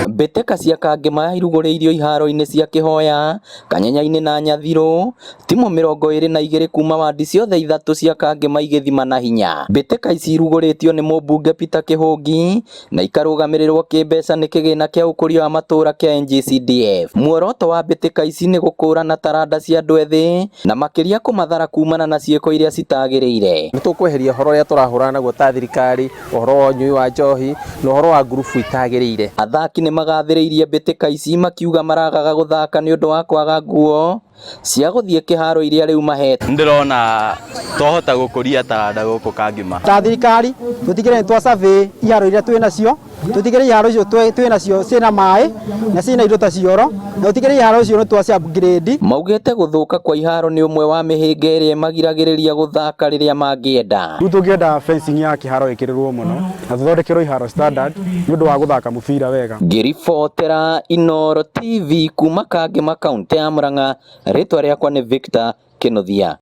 Mbĩtĩka cia Kangema irugũrĩirio iharo-inĩ cia Kĩhoya, Kanyenya-inĩ na Nyathirũ, timũ 22 kuma wadi ciothe ithatũ cia Kangema igĩthimana hinya. Mbĩtĩka ici irugũrĩtio nĩ mũmbunge Peter Kĩhũngi na ikarũgamĩrĩrwo kĩmbeca nĩ kĩgĩna kĩa ũkũria wa matũra kĩa NGCDF. Muoroto wa mbĩtĩka ici nĩ gũkũrana taranda cia andũ ethĩ na makĩria kũmathara kumana na ciĩko iria citagĩrĩire. Nĩ tũkweheria ũhoro ũrĩa tũrahũrana naguo ta thirikari, ũhoro wa ũnyui wa njohi na ũhoro wa ngurubu itagĩrĩire. Athaki nĩ magathĩrĩirie mbĩtĩka ici makiuga maragaga gũthaka nĩ ũndũ wa kwaga nguo cia gũthiĩ kĩharo iria rĩu mahetwo. Ndĩrona twahota gũkũria taranda gũkũ Kangema. Ta thirikari tũtigĩrĩre nĩ twa survey iharo iria twĩ nacio, tũtigĩrĩre iharo icio twĩ nacio ciĩna maĩ na ciĩna indo ta cioro, na tũtigĩrĩre iharo icio nĩ twa ci upgrade. Maugĩte gũthũka kwa iharo nĩ ũmwe wa mĩhĩnga ĩrĩa ĩmagiragĩrĩria gũthaka rĩrĩa mangĩenda. Rĩu tũngĩenda fencing ya kĩharo ĩkĩrĩrwo mũno na tũthondekerwo iharo standard nĩ ũndũ wa gũthaka mũbira wega. Ngĩribotera Inooro TV kuma Kangema kaũntĩ ya Murang'a, rĩtwa rĩakwa nĩ Victor Kĩnuthia.